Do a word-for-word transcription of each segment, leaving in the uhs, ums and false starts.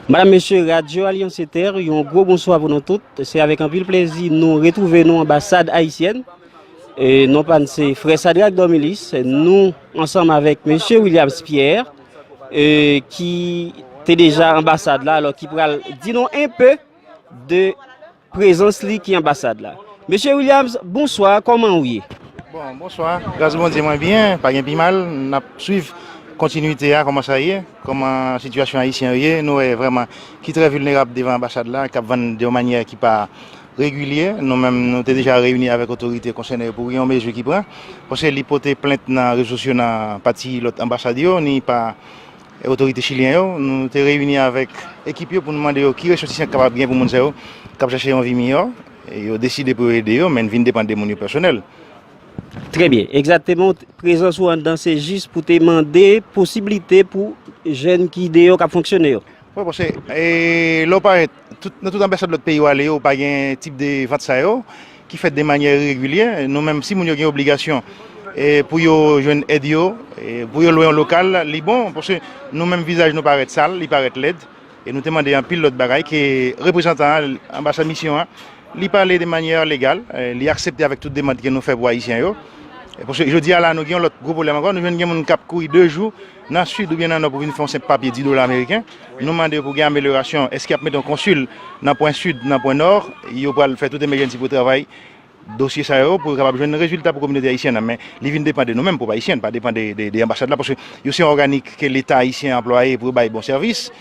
Madam, mesye, Radyo Alyans Etè, yon gwo bonswa pou nou tout. Se avèk anpil plezi nou retwouve nou anbasad ayisyèn. E non pa n se frè Sadrak Dormilis, nou ansanm avèk mesye Williams Pierre, e, ki te deja anbasad la, alò ki pral di nou enpe de prezans li ki anbasad la. Mesye Williams, bonswa, kòman ou ye? Bon, bonswa. Gras Bondye, mwen byen, pa gen pi mal. N ap swiv kontinite a, kòman sa ye, kòman sitiyasyon ayisyen yo ye. Nou wè vrèman ki trè vilnerab devan anbasad la, k ap vann de yon manyè ki pa regilye. Nou menm, nou te deja reyini avèk otorite konsène yo pou gen yon mezi ki pran. Paske li pote plent nan rezo sosyo nan pati lòt anbasad yo, ni pa e otorite chilyen yo, nou te reyini avèk ekip yo pou nou mande yo ki resòtisan k kapab gen pou moun sa yo k ap chache yon vi miyò. E yo deside pou yo ede yo, men n vin depann de moun yo pèsonèl. Trè byen. Egzakteman, prezans ou anndan se jis pou te mande posiblite pou jèn ki deyò k ap fonksyone yo. Wi, paske e, lè w parèt tout, nan tout anbasad lòt peyi w ale yo, pa gen tip de vant sa yo ki fèt de manyè iregilye. Nou menm, si moun yo gen obligasyon e, pou yo jwenn èd yo, e, pou yo lwe yon lokal, li bon, paske nou menm vizaj nou parèt sal, li parèt lèd, e nou te mande anpil lòt bagay ke reprezantan an, anbasad misyon an, li pale de manyè legal, e, li aksepte avèk tout demann ke nou fè pou ayisyen yo. E, paske jodi a la, nou gen yon lòt gwo pwoblèm ankò, nou jwenn gen moun k ap kouri de jou nan sid oubyen nan nò pou vin fè yon senp papye dis dola ameriken. Nou mande yo pou gen amelyorasyon, èske y ap mete yon konsil nan pwen sid, nan pwen nò, yo pral fè tout emèjènsi pou travay dosye sa yo, pou yo kapab jwenn rezilta pou kominote ayisyèn nan, men li vin depann de nou menm, pèp ayisyen, pa depann de, de, de anbasad la, paske yo se yon òganis ke Leta ayisyen anplwaye pou yo bay bon sèvis,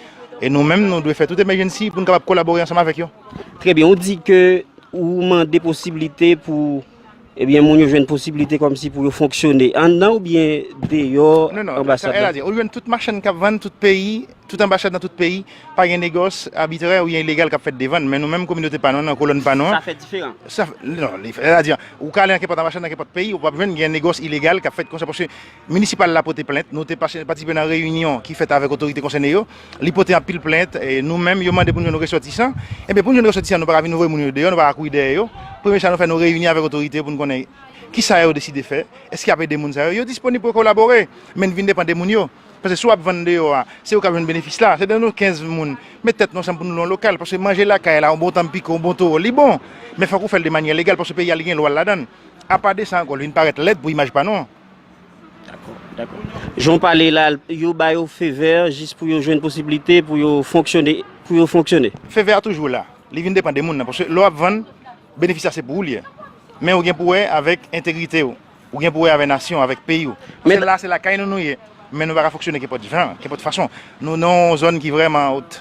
e nou menm, nou dwe fè tout emèjènsi pou n kapab kolabore ansanm avèk yo. Trè byen, ou di ke ou mande posiblite pou, ebyen, moun yo jwenn posiblite kòmsi pou yo fonksyone anndan oubyen deyò anbasad la? Ou jwenn tout machann k ap vann tout peyi, tout anbasad nan tout peyi, pa gen negòs abitrè oubyen ilegal k ap fèt devan n, men nou menm kominote pa nou an, nan kolòn pa nou an. Sa fè diferan. Sa, non, li, sètadi, ou ka ale nan kenpòt anbasad, nan kenpòt peyi, ou p ap jwenn gen negòs ilegal k ap fèt konsa, paske minisipal la pote plent, nou te pase, patisipe nan reyinyon ki fèt avèk otorite konsène yo, li pote anpil plent, e nou menm, yo mande pou n jwenn resòtisan, enben, pou n jwenn resòtisan, nou pa ka vin voye moun yo deyò, nou pa ka kouri dèyè yo, premye sa nou fè, nou reyini avèk otorite yo pou n konnen kisa yo deside fè, èske y ap ede moun sa yo, yo disponib pou yo kolabore, men n vin depann de moun yo. Paske si w ap vann deyò a, se ou k ap jwenn benefis la. Se de nou kenz moun, met tèt nou ansanm pou nou lwe yon lokal. Paske manje lakay la, yon bon tanm piko, yon bon towo, li bon. Men fòk ou fè l de manyè legal, paske peyi a li gen lwa l ladan l. Apa de sa ankò, li vin parèt lèd pou imaj pa nou an. Dakò, dakò. Jan w pale la, yo ba yo fevè jis pou yo jwenn posiblite pou yo fonksyone, pou yo fonksyone. Fevè a toujou la. Li vin depann de moun nan. Paske lè w ap vann, benefis la se pou ou l ye. Men ou gen pou wè avèk entegrite w. Ou gen pou wè avè nasyon, avèk peyi w. Paske la se lakay nou nou ye. Men nou pa ka fonksyone kenpòt jan, kenpòt fason. Nou nan yon zòn ki vrèman wot.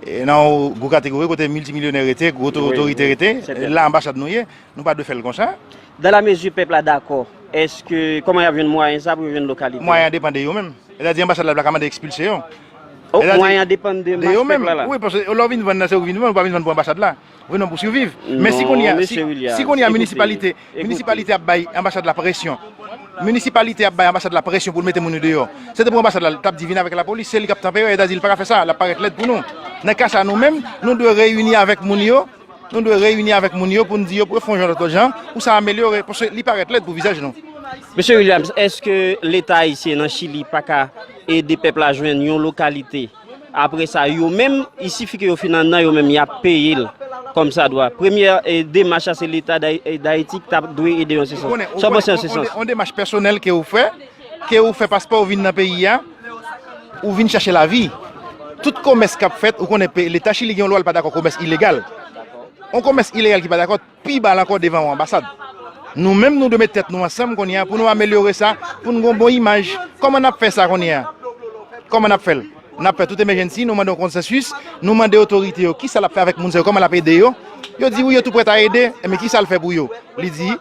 E nan yon gwo kategori kote miltimilyonè rete, gwo oto- otorite rete. La anbasad nou ye. Nou pa dwe fè l konsa. Dan la mezi pèp la dakò, èske, kòman y ap jwenn mwayen sa pou yo jwenn lokalite? Mwayen an depann de yo menm. Sètadi anbasad la pa ka mande ekspilse yo. Oh, mwayen an depann de mas pèp la la. Wi, paske lè w vin vann nan, se ou ki vin vann, ou pa vin vann pou anbasad la. Ou vin vann pou siviv. Men si kounye a, si, si kounye a minisipalite, minisipalite ap bay anbasad la presyon. Minisipalite ap bay anbasad la presyon pou l mete moun yo deyò. Se te pou anbasad la t ap di vin avèk lapolis, se li k ap tanpere, sètadi li pa ka fè sa, l ap parèt lèd pou nou. Nan ka sa nou menm, nou dwe reyini avèk moun yo, nou dwe reyini avèk moun yo pou n di yo pou yo fè yon jan lòt jan, pou sa amelyore, paske li parèt lèd pou vizaj nou. Mesye Williams, èske Leta ayisyen nan Chili pa ka ede pèp la jwenn yon lokalite? Apre sa, yo menm, il sifi ke yo fin anndan, yo menm, y ap peye l kòmsadwa. Premyè e, demach la, se Leta Day- e, Dayiti ki ta dwe ede yo an se sans. Sa w panse an se sans? Yon demach pèsonèl ke ou fè, ke ou fè paske w vin nan peyi a, ou vin chache lavi. Tout komès k ap fèt, ou konnen pe- Leta Chili gen yon lwa, l pa dakò komès ilegal. Yon komès ilegal ki pa dakò, pi ba l ankò devan yon anbasad. Nou menm, nou dwe met tèt nou ansanm kounye a pou nou amelyore sa, pou n gen yon bon imaj. Kòman n ap fè sa kounye a? Kòman n ap fè l? N ap fè tout emèjènsi, nou mande yon konsansis, nou mande otorite yo kisa l ap fè avèk moun sa yo, kòman l ap ede yo. Yo di wi, yo tou prèt a ede, men kisa l fè pou yo? Li di,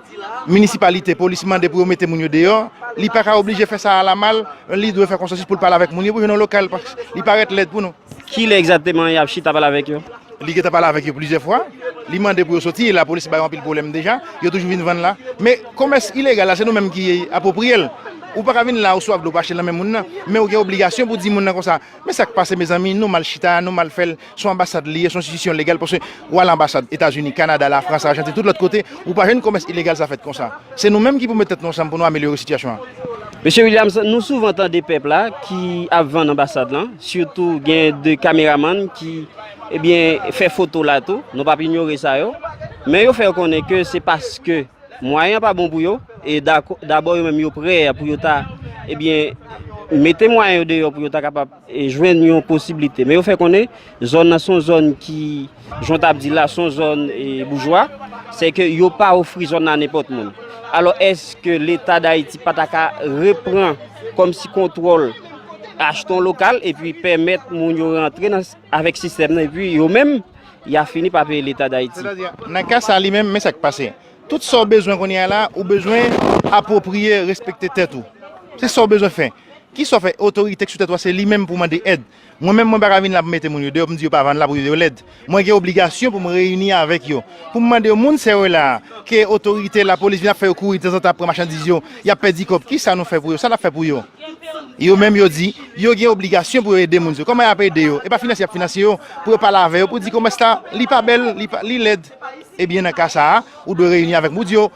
minisipalite, polis mande pou yo mete moun yo deyò, li pa ka oblije fè sa alamal, li dwe fè konsansis pou l pale avèk moun yo pou jwenn yon lokal, paske li parèt lèd pou nou. Kilè egzakteman y ap chita pale avèk yo? Li gentan pale avèk yo plizyè fwa. Li mande pou yo soti, e lapolis ba yo anpil pwoblèm deja. Yo toujou vin vann la. Men komès ilegal la, se nou menm ki apwopriye l. Ou pa ka vin la, ou sou ak dlo pa chè nan men moun nan, men ou gen obligasyon pou di moun nan konsa, men sa k pase, mezanmi, nou mal chita, nou mal fè l, se yon anbasad li ye, se yon enstitisyon legal, paske w al anbasad Etazini, Kanada, Lafrans, Ajantin, tout lòt kote, ou pa jwenn komès ilegal sa fèt konsa. Se nou menm ki pou met tèt nou ansanm pou nou amelyore sitiyasyon an. Mesye Williams, nou souvan tande pèp la ki ap vann anbasad lan, sitou gen de kameramann ki, ebyen, fè foto la tou, nou p ap inyore sa yo, men yo fè yo konnen ke se paske mwayen an pa bon pou yo, e dako-, dabò yo menm yo prè pou yo ta, ebyen, mete mwayen yo deyò pou yo ta kapab, e, jwenn yon posiblite. Men yo fè konnen zòn nan se yon zòn ki, jan w t ap di la, se yon zòn, e, boujwa, se ke yo pa ofri zòn nan nenpòt moun. Alò, èske Leta Dayiti pa ta ka repran kòmsi kontwòl, achte yon lokal epi pèmèt moun yo rantre nan, avèk sistèm nan, epi yo menm, y a fini pa peye Leta Dayiti? Sètadi, nan ka sa li menm, men sa k pase. Tout sa w bezwen kounye a la, ou bezwen apwopriye, respekte tèt ou. Se sa w bezwen fè. Kisa w fè? Otorite k sou tèt ou a, se li menm pou mande èd. Mwen menm, mwen pa ka vin la pou mete moun yo deyò, pou m di yo pa vann la, pou yo lèd. Mwen gen obligasyon pou m reyini avèk yo. Pou m mande yo, moun sèyo la, ke otorite lapolis vin ap fè yo kouri tanzantan ap pran machandiz yo, y ap pèdi kòb. Kisa nou fè pou yo? Sa n ap fè pou yo? Yo menm yo di, yo gen obligasyon pou yo ede moun yo. Kòman y ap ede yo? E pa finanse y ap finanse yo, pou yo pale avè yo, pou di komès la, li pa bèl, li pa, li lèd. Ebyen, nan ka sa a, ou dwe reyini avèk moun yo,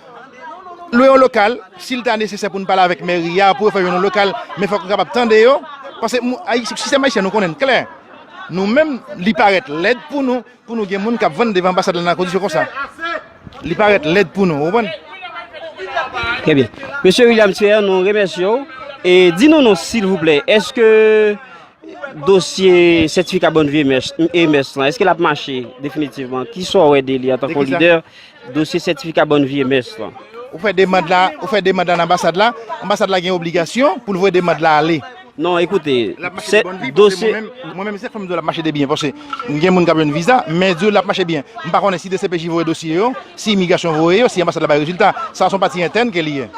lwe yon lokal, si l ta nesesè pou n pale avèk mèri a, pou yo fè jwenn yon lokal, men fòk nou kapab tande yo, paske mou-, ayi-, sistèm ayisyen nou konnen l klè. Nou menm, li parèt lèd pou nou, pou nou gen moun k ap vann devan anbasad la nan kondisyon konsa. Li parèt lèd pou nou, ou konprann? Trè byen. Mesye William Thierre, nou remèsye w. E di nou non, silvouplè, èske dosye sètifika bòn vi e mès, e mès lan, èske l ap mache definitivman? Kisa w wè de li antanke yon lidè, dosye sètifika bòn vi e mès lan? Ou fè demann la, ou fè demann la nan anbasad la, anbasad la gen obligasyon pou l voye demann la ale. Non, ekoute, l ap mache de bòn vi, paske dosye mwen menm, mwen menm, se fè m di w l ap mache de byen, paske m gen moun k ap jwenn viza, men di w l ap mache byen. M pa konnen si D C P J voye dosye yo, si imigrasyon voye yo, si anbasad la bay rezilta. Sa se yon pati entèn ke li ye.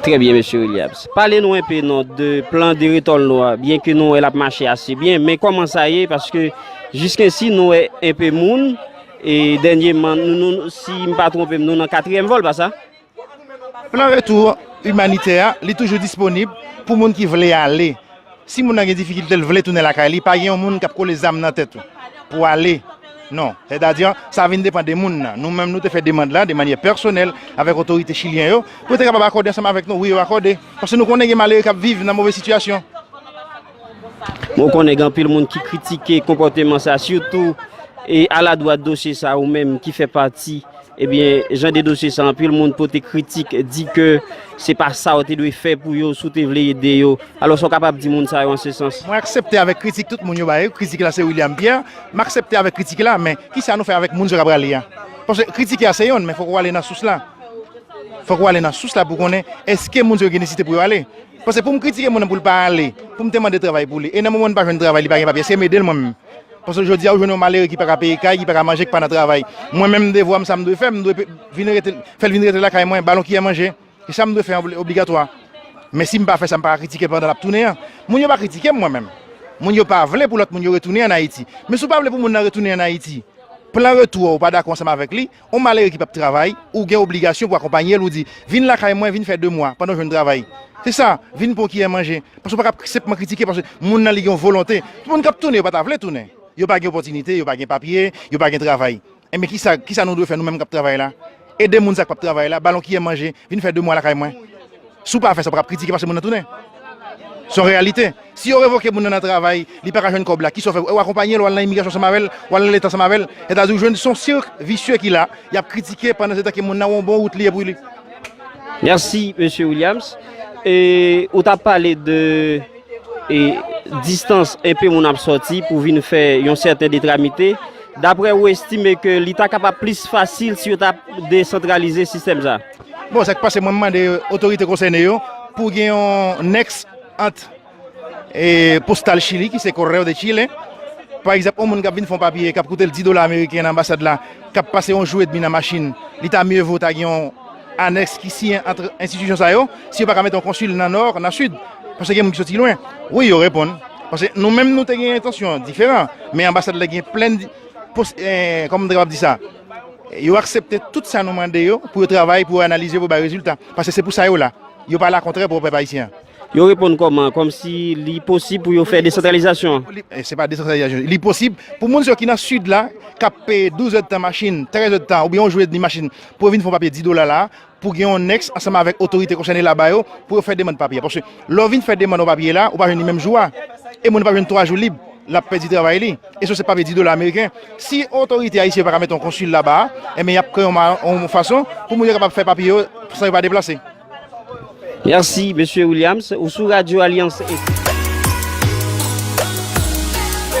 Trè byen, mesye Williams. Pale nou enpe non de plan de retòl nou a, byen ke nou wè l ap mache ase byen, men kòman sa ye? Paske jiskensi nou wè enpe moun, e dènyèman, nou, nou, si m pa twonpe m, nou nan katriyèm vòl, pa sa? Plan retou imanitè a, li toujou disponib pou moun ki vle ale. Si moun nan gen difikilte, l vle tounen lakay li, pa gen yon moun k ap kole zam nan tèt ou pou ale. Non. Sètadi, sa vin depann de moun nan. Nou menm, nou te fè demann la de manyè pèsonèl avèk otorite chilyen yo, pou yo te kapab akòde ansanm avèk nou. Wi, yo akòde. Paske nou konnen gen malere k ap viv nan move sitiyasyon. Bon, ou konnen gen anpil moun ki kritike konpòteman sa, sitou, e aladwat dosye sa, ou menm ki fè pati, ebyen, jan de dosye sa, anpil moun pote kritik, di ke se pa sa w te dwe fè pou yo, si w te vle ede yo. Alò, sa w kapab di moun sa yo an se sans? Mwen aksepte avèk kritik tout moun yo bay, kritik la se William Pierre, m aksepte avèk kritik la, men kisa nou fè avèk moun sa yo k ap rale a? Paske kritike a se yonn, men fòk ou ale nan sous la. Fòk ou ale nan sous la pou konnen èske moun sa yo gen nesesite pou yo ale. Paske pou m kritike moun nan pou l pa ale, pou m te mande travay pou li, e nan moman l pa jwenn travay, li pa gen papye, èske m ede l mwen menm? Paske jodi a, ou jwenn yon malere ki pa ka peye kay, ki pa ka manje, ki pa nan travay. Mwen menm, devwa m, sa m dwe fè, m dwe pe-, vin rete, fè l vin rete lakay mwen, ba l yon kiyè manje. E sa m dwe fè obli-, obligatwa. Men si m pa fè sa, m pa ka kritike l pandan l ap tounen an. Moun yo pa kritike m, mwen menm. Moun yo pa vle pou lòt moun yo retounen ann Ayiti. Men si w pa vle pou moun nan retounen ann Ayiti, plan retou a, ou pa dakò ansanm avèk li, yon malere ki p ap travay, ou gen obligasyon pou akonpanye l, ou di, vin lakay mwen, vin fè de mwa, pandan w jwenn travay. Se sa, vin pran yon kiyè manje. Paske w pa ka senpman kritike, paske moun nan li gen yon volonte. Tout moun k ap tounen, yo pa ta vle tounen. Yo pa gen opòtinite, yo pa gen papye, yo pa gen travay. Enben, kisa, kisa nou dwe fè, nou menm k ap travay la? Ede moun sa k p ap travay la, ba l yon kiyè manje, vin fè de mwa lakay mwen. Si w pa fè sa, w p ap kritike paske moun nan tounen. Se yon reyalite. Si yo revoke moun nan nan travay, li pa ka jwenn kòb la, kisa w fè? Ou akonpanye l, w al nan imigrasyon ansanm avè l, w al nan leta ansanm avè l. Sètadi, ou jwenn, se yon sèk visye ki la, y ap kritike pandan se tan ke moun nan yon bon wout li ye pou li. Mèsi, mesye Williams. E, ou t ap pale de, e, distans enpe moun ap sòti pou vin fè yon sèten detramite. Daprè ou, estime ke li ta kapab plis fasil si yo ta desantralize sistèm sa? Bon, sa k pase, mwen, m mande otorite konsène yo pou gen yon nèks ant, e, postal Chili, ki se Correo de Chile. Pa egzanp, yon moun k ap vin fè yon papye, k ap koute l dis dola ameriken nan anbasad la, k ap pase yon jou edmi nan machin, li ta mye vo ta gen yon anèks ki siyen ant enstitisyon sa yo, si yo pa ka mete yon konsil nan nò, nan sid, paske gen moun ki soti lwen. Wi, yo reponn. Paske nou menm, nou te gen entansyon diferan, men anbasad la gen plen di-, pos-, eh, kòman m te kapab di sa? Yo aksepte tout sa nou mande yo pou yo travay, pou yo analize, pou yo bay rezilta. Paske se pou sa yo la. Yo pale a kontrè pou pèp ayisyen an. Yo reponn kòman? Kòmsi li posib pou yo fè desantralizasyon an? Li- eh, Se pa desantralizasyon. Li posib pou moun sa yo ki nan sid la, k ap peye douz èdtan machin, trèz èdtan, oubyen yon jou edmi machin, pou yo vin fè yon papye dis dola la, pou gen yon nèks ansanm avèk otorite konsène laba yo, pou yo fè demann papye. Paske lè w vin fè demann yon papye la, ou pa jwenn li menm jou a. E moun nan p ap jwenn twa jou lib, l ap pèdi travay li. E se yon papye dis dola ameriken. Si otorite ayisyen yo pa ka mete yon konsil laba a, enben y ap kreye yon ma- yon fason pou moun yo kapab fè papye yo san yo pa deplase. Mèsi, mesye Williams. Ou sou Radyo Alyans. Pe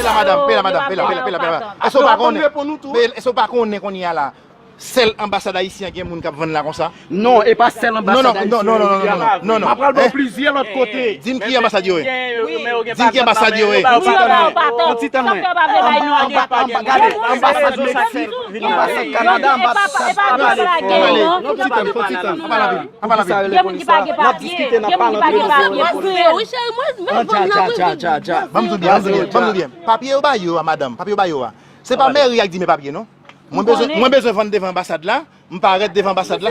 la madanm, pe la madanm, pe la, pe la, pe la, pe la. Èske w pa konnen? Pe- Èske w pa konnen konnen a la? Sèl anbasad ayisyen gen moun k ap vann la konsa? Non, e pa sèl anbasad ayisyen. Non, non, non, non, non, non, non, non. M ap pral ba w plizyè lòt kote. Di m ki anbasad yo ye. Di m ki anbasad yo ye. Yon ti tan mwen. Yon ti tan mwen. Anba, anba, gade, anbasad Meksik, anbasad Kanada, anbasad. Gade, yon ti tan, yon ti tan. Anba la vil. Anba la vil. Gen moun ki pa gen papye, gen moun ki pa gen papye pou yo. Ban m di w byen, ban m di w byen, ban m di w byen. Papye yo ba yo a, madanm, papye yo ba yo a. Se pa mèri a k di men papye, non. Mwen bezwen, mwen bezwen vann devan anbasad la, m parèt devan anbasad la.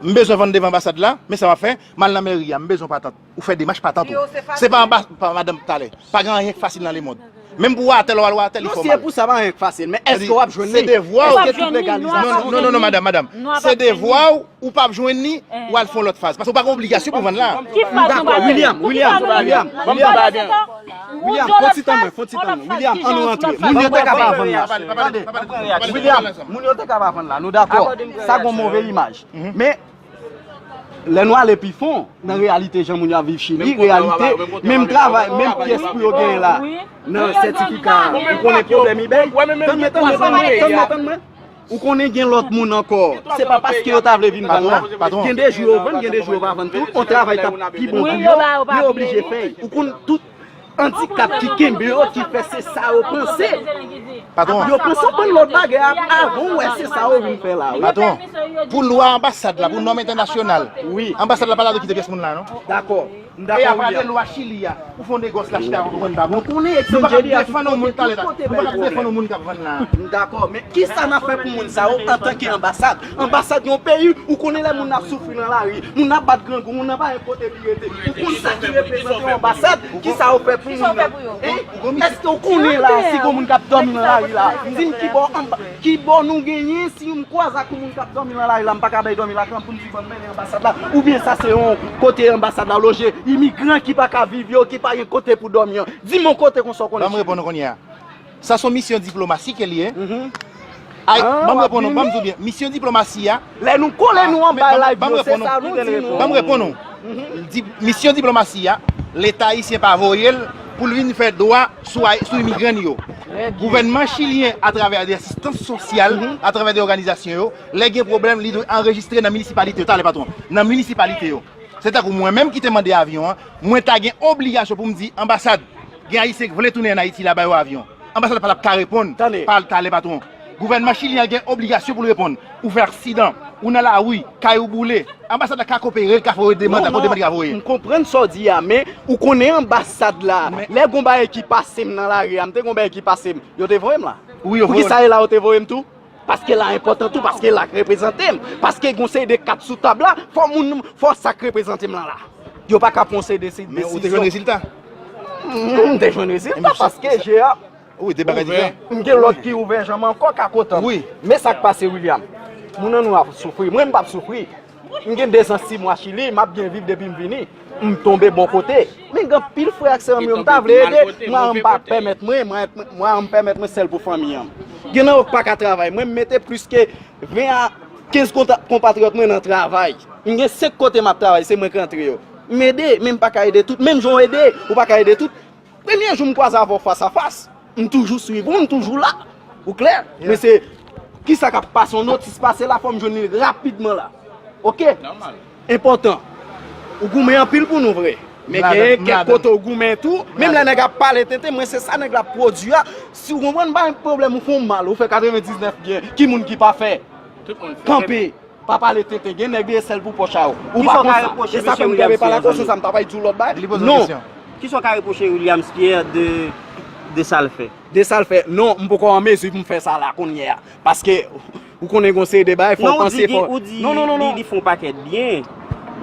M bezwen vann devan anbasad la, men sa w ap fè, m al nan mèri a, m bezwen patant. Ou fè demach patant ou. Se pa anba, pa madanm talè. Pa gen anyen k fasil nan lemonn. Menm pou w atè, lè w al atè, li fè w mal. Non, si e pou sa, pa gen anyen k fasil. Men èske w ap jwenn li? Se devwa w. Èske tout legalizasyon? Non, non, non, non, madanm, madanm. Se devwa w, ou p ap jwenn li, w al fè yon lòt faz. Paske w pa gen obligasyon pou vann la. Ki faz nou pa vann? William, William, William, William. William, fon ti tan mwen, fon ti tan mwen. William, ann nou rantre. Moun yo te ka pa vann la. Tande, William, moun yo te ka pa vann la. Nou dakò. Sa gon move imaj. Men, lè nou ale pi fon, nan reyalite jan moun yo ap viv Chili, reyalite, menm travay, menm pyès pou yo genyen la, nan sètifika, ou konnen pwoblèm ebay. Tann mwen, tann mwen, tann mwen, tann mwen, tann mwen. Ou konnen gen lòt moun ankò. Se pa paske yo ta vle vin vann la. Gen de jou yo vann, gen de jou yo pa vann tou. On travay k ap pi bon pou yo, yo oblije fè. Ou konn tout andikap ki kenbe yo, ki fè se sa yo panse. Yo panse w konn lòt bagay a, avan w wè se sa yo vin fè la, wi. Patwon, pou lwa anbasad la, pou nòm entènasyonal, anbasad la pa ta dwe kite pyès moun la, non. Dakò. M dakò, William. E apre lwa Chili a, ou fè yon negòs la chita yon konprann pa bon. Nou konnen Exchange Daily a tout kote, tout kote bay pwoblèm. Nou pa ka defann yon moun k ap vann la. M dakò, men kisa n ap fè pou moun sa yo antanke anbasad? Anbasad yon peyi, ou konnen lè moun ap soufri nan lari, moun ap bat grangou, moun nan pa gen kote pou rete. Ou konn sa ki reprezante yon anbasad? Kisa yo fè pou moun nan? Èske ou konnen la, si gon moun k ap dòmi nan lari la, di m ki bò anba, ki bò nou genyen, si m kwaze ak yon moun k ap dòmi nan lari la, m pa ka bay dòmi lakay pou m di ban m mennen anbasad la, oubyen sa se yon kote anbasad la loje, imigran ki pa ka viv yo, ki pa gen kote pou dòmi an. Di m yon kote konsa w konnen. Ban m reponn ou kounye a. Sa se yon misyon diplomasi ke l ye. Ay, ban m reponn ou, ban m di w byen. Misyon diplomasi a. Lè nou kole nou anba live yo, se sa nou di nou. Ban m reponn ou. Di- Misyon diplomasi a, Leta ayisyen pa voye l pou l vin fè dwa sou ay- sou imigran yo. Gouvènman chilyen, atravè de asistans sosyal, atravè de òganizasyon yo, lè gen pwoblèm, li dwe anrejistre nan minisipalite yo. Talè, patwon. Nan minisipalite yo. Se tankou mwen menm ki te mande avyon an, mwen ta gen obligasyon pou m di anbasad, gen ayisyen k vle tounen ann Ayiti la, ba yo avyon. Anbasad pa t ap ka reponn, pa l talè, patwon. Gouvènman chilyen an gen obligasyon pou l reponn. Ou fè aksidan, ou nan lari, kay ou boule. Anbasad la ka kopere, l ka voye demann, la gon demann li ka voye. M konprann sa w di a, men ou konnen anbasad la, lè gon bagay ki pase m nan lari a, m te gon bagay ki pase m, yo te voye m la. Wi, yo voye w la. Poukisa e la yo te voye m tou? Paske la enpòtan tou, paske la k reprezante m, paske gon seri de kat sou tab la, fò moun, fò sa k reprezante m lan la. Yo pa ka pran yon seri de desizyon. Men ou te jwenn rezilta? M te jwenn rezilta paske je a Wi, de bagay diferan. M gen lòt ki ouvè janm ankò ka kontan m. Wi. Men sa k pase, William. Moun an nou ap soufri. Mwen, m p ap soufri. M gen dezan sis mwa Chili, m ap byen viv depi m vini. M tonbe bò kote. Men gen anpil frè ak sè m yo, m ta vle ede. Mwen, m pa pèmèt mwen, mwen, mwen, m pèmèt mwen sèl pou fanmi an. Gen nan yo k pa ka travay. Mwen, m mete plis ke ven a kenz konta- konpatriyòt mwen nan travay. M gen senk kote m ap travay, se mwen k rantre yo. M ede, men m pa ka ede tout. Menm jan w ede, ou pa ka ede tout. Premye jou m kwaze avè w fas a fas, m toujou swiv ou, m toujou la. Ou klè? Men se kisa k ap pase, yon notis pase la, fò m jwenn li rapidman la. Oke? Enpòtan. Ou goumen anpil pou nou vre. Men gen kèk kote ou goumen tou. Menm lè nèg ap pale tenten, mwen se sa nèg la ap pwodui a. Si w konprann, pa gen pwoblèm, ou fè w mal, ou fè katrevendiznèf byen. Ki moun ki pa fè? Kanpe. Pa pale tenten, gen nèg dèyè sèl pou pòch a yo. Ou pa konn sa. E sa fè m kanpe pa la konsyon sa, m ta pral di w lòt bagay. Non. Kisa w ka repwoche Williams Pierre de, de sa l fè? De sa l fè? Non, m poko an mezi pou m fè sa la kounye a. Paske, ou konnen gon seri de bagay, fò w panse, fò. Non, ou di, ou di li, li fè yon pakèt byen.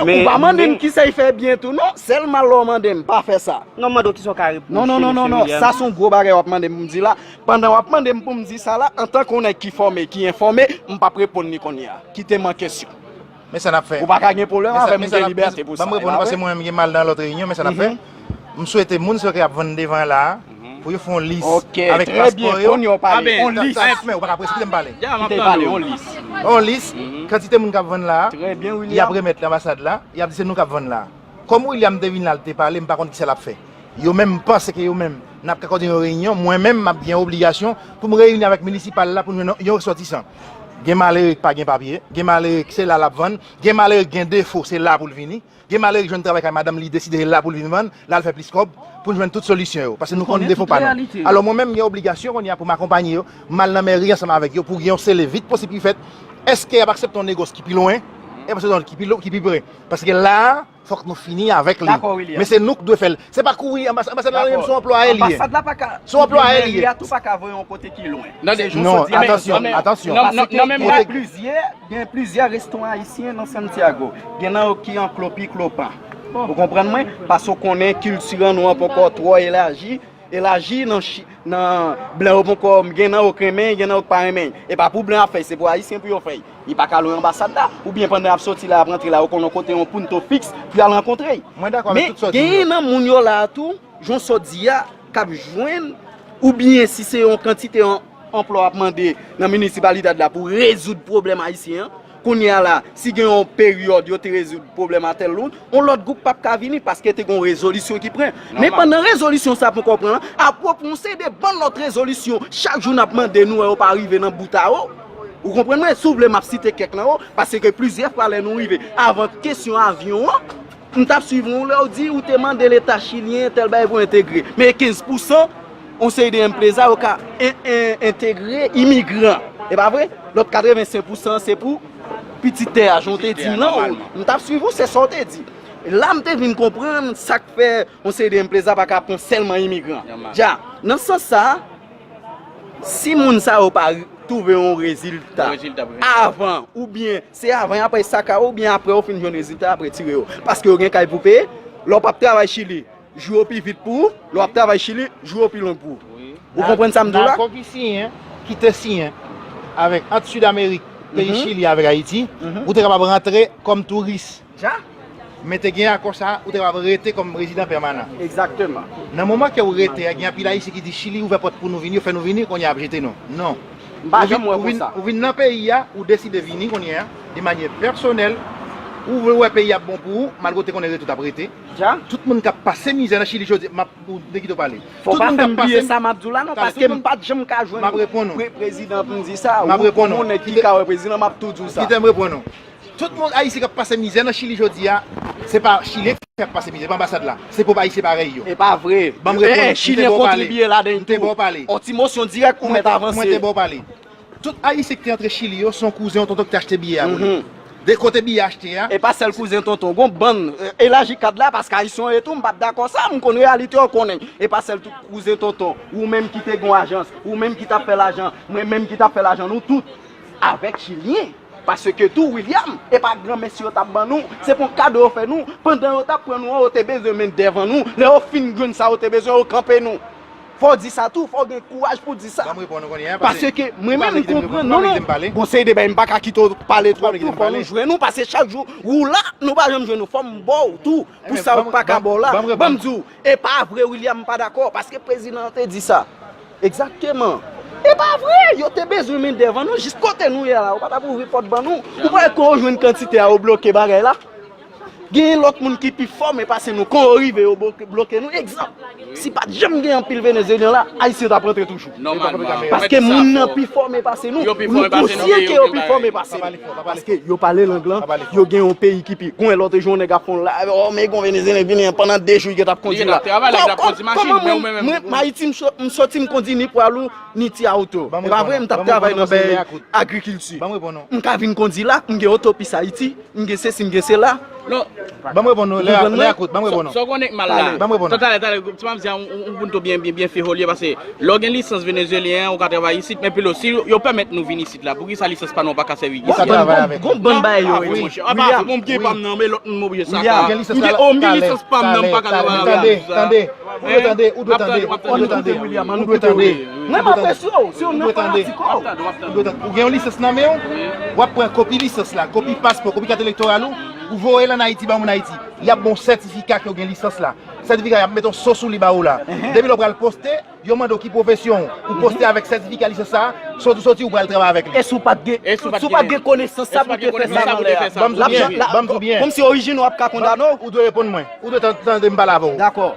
Ou pa mande m kisa y fè byen tou non, sèl mal lè w mande m, pa fè sa. Non, m mande w kisa w ka reproche mesye William. Non, non, non, non, non, sa se yon gwo bagay w ap mande m pou m di la. Pandan w ap mande m pou m di sa la, antanke yon nèg ki fòme, ki enfòme, m p ap reponn li kounye a. Kite m an kesyon. Men sa n ap fè. Ou pa ka gen pwoblèm avè m, m gen libète pou sa. Ban m reponn ou, paske mwen menm gen mal nan lòt reyinyon, men sa n ap fè. M swete moun sa yo k ap vann devan la a, pou yo fè yon lis avèk paspò yo. Kounye a w pale. Yon lis. Men ou pa ka prese, kite m pale. Kite pale, yon lis. Yon lis, kantite moun k ap vann la a, y ap remèt anbasad la, y ap di se nou k ap vann la a. Kòm William te vin la, l te pale, m pa konn kisa l ap fè. Yo menm, m panse ke yo menm, n ap ka kòdone yon reyinyon, mwen menm, m ap gen obligasyon pou m reyini avèk minisipal la pou n jwenn yon, yon resòtisan. Gen malere k pa gen papye, gen malere k se la l ap vann, gen malere k gen defo, se la pou l vini, gen malere k jwenn travay kay madanm li, deside la pou l vin vann, l al fè plis kòb, pou n jwenn tout solisyon yo, paske nou konn defo pa nou. Alò, mwen menm, m gen obligasyon kounye a pou m akonpanye yo, m al nan mèri ansanm avèk yo, pou gen yon sele vit posib ki fèt, èske y ap aksepte yon negòs ki pi lwen, e pa sezon ki pi lo-, ki pi pre. Paske la a, fòk nou fini avèk li. Men se nou k dwe fè l. Se pa kouri, anbas-, anbasad la li menm se yon anplwaye li ye. Anbasad la pa ka, se yon anplwaye li ye. Mèri a tou pa ka voye yon kote ki lwen. Se jis yon soti a. Non, atansyon, atansyon. Paske gen plizyè, gen plizyè restoran ayisyen nan Santiago. Gen nan yo ki an klopi klopan. Ou konprann mwen? Paske w konnen kilti an nou an poko twò elaji. Elaji nan chi-, nan blan yo poko gen nan yo k renmen, gen nan yo k pa renmen. E pa pou blan ap fè, se pou ayisyen pou yo fè. Li pa ka lwen anbasad la, oubyen pandan y ap soti la, y ap rantre la, yo konnen kote yon punto fiks pou y al rankontre. Mwen dakò avèk tout sa w di yo. Men gen nan moun yo la a tou, jan w sot di a, k ap jwenn, oubyen si se yon kantite an-, anplwa w ap mande nan minisipalidad la pou rezoud pwoblèm ayisyen an, kounye a la, si gen yon peryòd yo te rezoud pwoblèm a tèl moun, yon lòt gwoup p ap ka vini paske te gen yon rezolisyon ki pran. Men pandan rezolisyon sa poko pran an, ap repran yon seri de bann lòt rezolisyon. Chak jou n ap mande, nou wè yo pa rive nan bout a yo. Ou konprann mwen? Si w vle, m ap site kèk nan yo, paske plizyè fwa lè nou rive, avan kesyon avyon an, m t ap swiv ou lè w di ou te mande Leta chilyen tèl bagay pou entegre. Men kenz pousan, yon seri de enpreza yo ka en-, en-, entegre imigran. E pa vre? Lòt katrevensenk pousan se pou pitit tè a, jan w te di m lan, m t ap swiv ou, se sa w te di. La, m te vin konprann sa k fè yon seri de enpreza pa ka pran sèlman imigran. Dja, nan sans sa a, si moun sa yo pa twouve yon rezilta avan, oubyen se avan y ap wè sa ka, oubyen apre yo fin jwenn rezilta, apre tire yo. Paske yo gen kay pou peye, lè w p ap travay Chili, jou yo pi vit pou ou, lè w ap travay Chili, jou yo pi long pou ou. Ou konprann sa m di w la? Dakò ki siyen, ki te siyen avèk, ant Sid Amerik, peyi Chili avèk Ayiti, ou te kapab rantre kòm touris. Men te gen akò sa, ou te kapab rete kòm rezidan pèmanan. Egzakteman. Nan moman ke ou rete a, gen anpil Ayisyen ki di Chili ouvè pòt pou nou vini, yo fè nou vini, kounye a y ap jete nou. Non. M pa janm wè konsa. Ou vin, ou vin nan peyi a, ou deside vini kounye a, de manyè pèsonèl, ou vle wè peyi a ap bon pou ou, malgre w te konnen rete ou t ap rete. Dja. Tout moun k ap pase mizè nan Chili jodi, m ap, ou te kite w pale. Fò w pa fè m bliye sa m ap di w la non, paske m pa t janm ka jwenn pre-, prezidan pou m di sa, ou, ou moun ki ka wè prezidan, m ap tou di w sa. Kite m reponn ou. Tout moun Ayisyen k ap pase mizè nan Chili jodi a, se pa Chilyen k ap pase mizè, se pa anbasad la. Se pòv Ayisyen parèy yo. E pa vre. Ban m reponn ou. Chilyen kontribye ladan tou. M te ba w pale. On ti mosyon dirèk pou mèt avanse. Mwen te ba w pale. Tout Ayisyen ki te antre Chili yo, se yon kouzen, yon tonton ki te achte biyè a pou li. De kote biyè achte a. E pa sèl kouzen tonton. Gon bann, e, elaji kad la, paske Ayisyen yo ye tou, m p ap dakò sa, m konn reyalite yo konnen. E pa sèl tout kouzen tonton. Ou menm ki te gon ajans, ou menm ki t ap fè lajan, mwen menm ki t ap fè lajan, nou tout avèk Chilyen. Paske tou, William, e pa granmesi yo t ap ban nou, se pa yon kado yo fè nou. Pandan yo t ap pran nou an, yo te bezwen mendèv an nou. Lè yo fin jwenn sa yo te bezwen, yo kanpe nou. Fò w di sa tou, fò w gen kouraj pou w di sa. Ban m reponn ou kounye a, paske paske mwen menm m konprann, non, non. Gon seri de bagay m pa ka kite w pale twòp tou, fò nou jwenn nou, paske chak jou ou la, nou pa janm jwenn nou. Fò m ba w tou, pou sa yo pa ka ba w la. Ban m di w, e pa vre, William, m pa dakò, paske prezidan an te di sa. Egzakteman. E pa vre, yo te bezwen mendèv an nou, jis kote nou ye la, yo pa t ap ouvri pòt ban nou. Ou pa wè kon yo jwenn kantite a, yo bloke bagay la? Gen lòt moun ki pi fòme pase nou, kon yo rive, yo bloke, bloke nou. Egzanp, si pa t janm gen anpil Venezyelyen la, Ayisyen t ap rantre toujou. Nòmalman. Paske moun nan pi fòme pase nou. Nou konsyan ke yo pi fòme pase nou. Paske yo pale lang lan, yo gen yon peyi ki pi. Gon lòt jou yon nèg ap fè yon live, oh, men gon Venezyelyen vini pandan de jou, li gentan ap kondi la. Kòman mwen, mwen, Ayiti, m so-, m soti, m kondi ni pwa lou, ni ti auto. E pa vre, m t ap travay nan bèy agrikilti. M ka vin kondi la, m gen otopis Ayiti, m gen sesi, m gen sela. Non. Ban m reponn nou, lè, lè a kout, ban m reponn nou. Sa w konnen k mal la. Ban m reponn nou. Talè, talè, ti manm di a, yon, yon, yon punto byen, byen, byen fiho l ye, paske lè w gen lisans venezuelyen an, ou ka travay isit, men pi lo, si yo pèmèt nou vin isit la, poukisa lisans pa nou pa ka sèvi isit? Ou ka travay avèk. Gon bann bagay yo rele. Apa, bon, m gen pa m nan, men lòt moun m oblije sa. Ou gen lisans la, talè, talè, talè, tande, tande, ou dwe tande, ou dwe tande, ou dwe tande, ou dwe tande. Mwen m apresye w, si w nan fanatik ou. Ou dwe tande. Ou gen yon lisans nan men w, w ap pran kopi lisans la, kopi paspò, kopi kat elektoral ou, ou voye l ann Ayiti ba moun Ayiti. Y ap ba w sètifika ke w gen lisans la. Sètifika, y ap mete yon so sou li ba ou la. Depi lè w pral poste, yo mande w ki pwofesyon w. Ou poste avèk sètifika lisans sa a, soti, soti, ou pral travay avèk li. E si w pa t gen, si w pa t gen konesans sa pou w te fè sa nan lè a? Ban m di w byen, ban m di w byen. Kòmsi orijin ou ap ka kondane w? Ou dwe reponn mwen. Ou dwe tan-, tande m pale avè w. Dakò.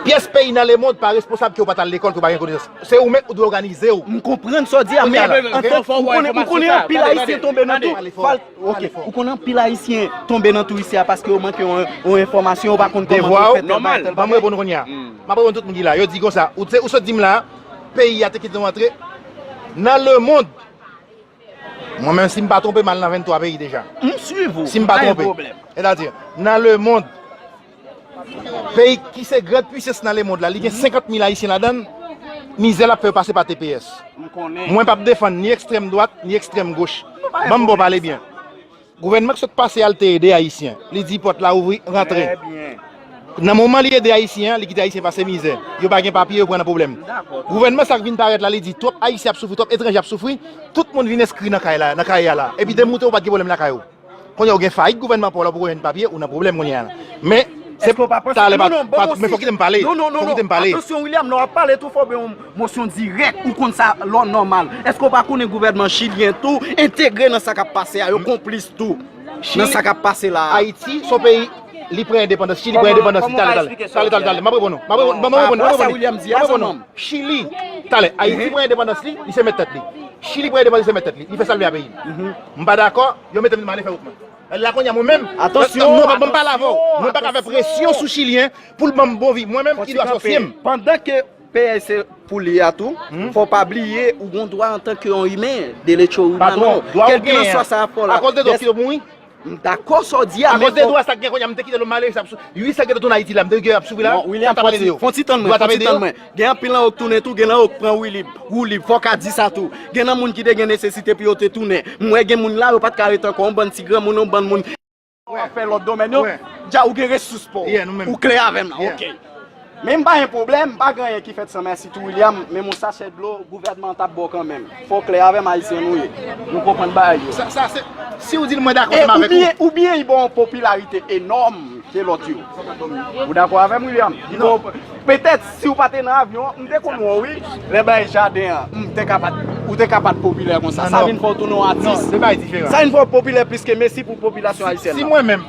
Pyès peyi nan lemonn pa responsab ke w pa t al lekòl, ke w pa gen konesans. Se ou menm ou dwe òganize w. M konprann sa w di a, men antanke ou konnen, ou konnen anpil Ayisyen tonbe nan tou. Fal-, ok, ou konnen anpil Ayisyen tonbe nan tou isi a paske yo manke yon, yon enfòmasyon, yo pa konn kòman pou fè tèl bagay, tèl bagay. Ban m reponn ou kounye a. M ap reponn tout moun ki la. Yo di konsa, ou te, ou sot di m la, peyi a te kite nou antre. Nan lemonn, mwen menm, si m pa twonpe, m al nan venntwa peyi deja. M swiv ou. Si m pa twonpe. Sètadi, nan lemonn, peyi ki se gran pisans nan lemonn la, li gen senkant mil Ayisyen ladan l, mizè l ap fè yo pase pa T P S. Mwen p ap defann ni ekstrèm dwat, ni ekstrèm goch. Ban m ba w pale byen. Gouvènman ki sot pase a, l te ede Ayisyen. Li di pòt la ouvri, rantre. Nan moman li ede Ayisyen an, li kite Ayisyen pase mizè. Yo pa gen papye, yo pran nan pwoblèm. Gouvènman sa k vin parèt la, li di twòp Ayisyen ap soufri, twòp etranje ap soufri, tout moun vin enskri nan kay la, nan kay a la. Epi demoute ou pa t gen pwoblèm lakay ou. Kounye a ou gen fayit gouvènman pa w la, ou poko jwenn papye, ou nan pwoblèm kounye a la. Men, se talè pa, pa, men fò w kite m pale. Non, non, non, non. Atansyon, William, lè w ap pale tou, fò w bay yon mosyon dirèk, ou konn sa lò nòmal. Èske w pa konnen gouvènman chilyen tou entegre nan sa k ap pase a, yo konplis tou nan sa k ap pase la a? Ayiti, se yon peyi, li pran endepandans, Chili pran endepandans li, talè, talè. Talè, talè, talè. M ap reponn ou. M ap reponn, m ap reponn, m ap reponn ou. Chili, talè, Ayiti pran endepandans li, li se mèt tèt li. Chili pran endepandans li, se mèt tèt li. Li fè sa l vle a peyi l. M pa dakò, yo mete m ale fè wout mwen. La kounye a mwen menm, non, ban m pale avè w. Mwen pa ka fè presyon sou chilyen pou l ban m bon vi. Mwen menm ki dwe asosye m. Pandan ke peyay se pou li a tou, fò w pa bliye ou gon dwa antanke yon imen, derecho imano. Patwon, dwa ou genyen an. Kèlkelanswa sa fò la. Akoz de dwòg ki yo mouri? M dakò sa w di a, men fò. Akoz de dwa sa k gen kounye a, m te kite lòm malere sa ap sou-, wi, sa k gen tounen Ayiti la, m te gen ap soufri la. Non, William, fon ti tann mwen, fon ti tann mwen. Gen anpil nan yo k tounen tou, gen nan yo k pran Wilib, Woulib, fò w ka di sa tou. Gen nan moun ki te gen nesesite pou yo te tounen. M wè gen moun la, yo pa t ka ret ankò, yon bann ti granmoun, yon bann moun. Ou ap fè lòt domèn yo, dja ou gen resous pa w. Ou klè avè m la, ok. Men m pa gen pwoblèm, m pa gen anyen ki fèt san mèsi tou, William, menm yon sachè dlo, gouvènman an t ap ba w kanmenm. Fò w klè avè m, Ayisyen nou ye. Nou konprann bagay yo. Sa, sa, se, si w di l, mwen dakò ansanm avèk ou. Oubyen, oubyen li ba w yon popilarite enòm ke lòt yo. Ou dakò avè m, William? Li ba w, petèt, si w pa te nan avyon an, m te konn wè w, wi. Lè bay jaden an, m te ka pa t, ou te ka pa t popilè konsa. Sa vin fè w tounen yon atis. Sa vin fè w popilè plis ke Messi pou popilasyon ayisyèn la. Si mwen menm,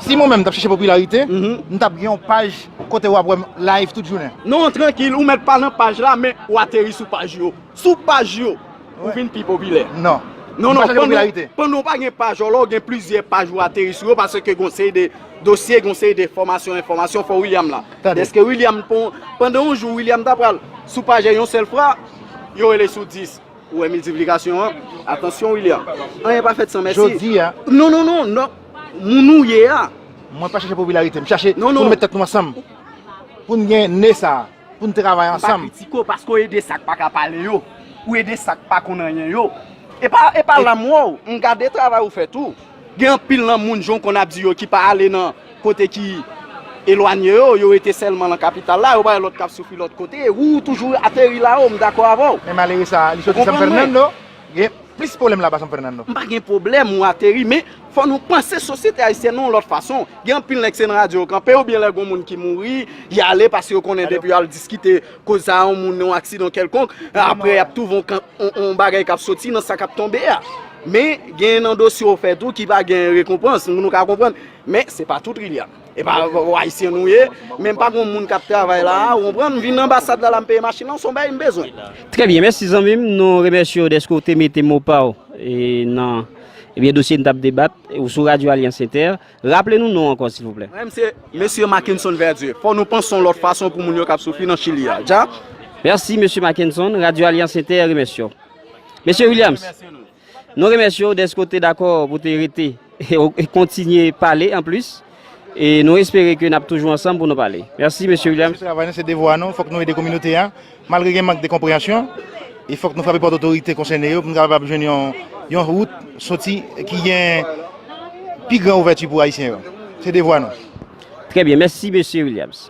Si mwen menm m t ap chèche popilarite, m t ap gen yon paj kote w ap wè m live tout jounen. Non, trankil, ou mèt pa nan paj la, men ou ateri sou paj yo. Sou paj yo, ou vin pi popilè. Non. Non, non, pandan, pandan w pa gen paj ou la, ou gen plizyè paj ou ateri sou yo, paske gon seri de dosye, gon seri de fòmasyon, enfòmasyon, fò William la. Dèske William, pon-, pandan yon jou, William ta pral sou paj la yon sèl fwa, yo rele sou dis. Ou wè miltiplikasyon an? Atansyon, William. Anyen pa fèt san mèsi. Jodi a. Non, non, non, non. Moun ou ye a. Mwen pa chache popilarite. M chache pou nou met tèt nou ansanm. Pou n gen ne sa. Pou n travay ansanm. M pa kritike w paske w ede sa k pa ka pale yo. Ou ede sa k pa konn anyen yo. E pa, e pa la m wè w. M gade travay ou fè tou. Gen anpil nan moun, jan w konn ap di yo, ki pa ale nan kote ki elwanye yo, yo rete sèlman nan kapital la, yo pa wè lòt k ap soufri lòt kote. Ou toujou ateri la o, m dakò avè w. Men malere sa, li soti San Fernando, gen plis pwoblèm laba San Fernando. M pa gen pwoblèm, ou ateri, men fò nou panse sosyete ayisyèn nan yon lòt fason. Gen anpil nèg se nan radyo yo kanpe, oubyen lè gon moun ki mouri, y ale paske yo konnen depi y al diskite koz sa a, yon moun nan yon aksidan kèlkonk, apre y ap twouve yon kan-, yon, yon bagay k ap soti nan sa k ap tonbe a. Men, gen nan dosye w fè tou ki pa gen rekonpans, nou, nou ka konprann. Men, se pa tout, William. E pa w Ayisyen nou ye, men m pa gon moun k ap travay la a, ou konprann, m vin nan anbasad la, la m peye machin nan, se yon bagay m bezwen. Trè byen, mèsi zanmi m, nou remèsye w dèske w te mete mo pa w, e, nan, ebyen, dosye n t ap debat, e, ou sou Radyo Alyans Entè. Raple nou non w ankò, silvouplè. Mwen menm se Mesye Mackenson Verdier. Fò nou panse yon lòt fason pou moun yo k ap soufri nan Chili a. Dja? Mèsi, Mesye Mackenson. Radyo Alyans Entè remèsye w. Mesye Williams, nou remèsye w dèske w te dakò pou te rete e, e kontinye pale anplis. E nou espere ke n ap toujou ansanm pou nou pale. Mèsi, mesye Williams. Se travay nou, se devwa nou, fòk nou ede kominote a. Malgre gen mank de konpreyansyon, e fòk nou frape pòt otorite konsène yo pou nou kapab jwenn yon, yon wout soti ki gen pi gran ouvèti pou Ayisyen yo. Se devwa nou. Trè byen, mèsi, mesye Williams.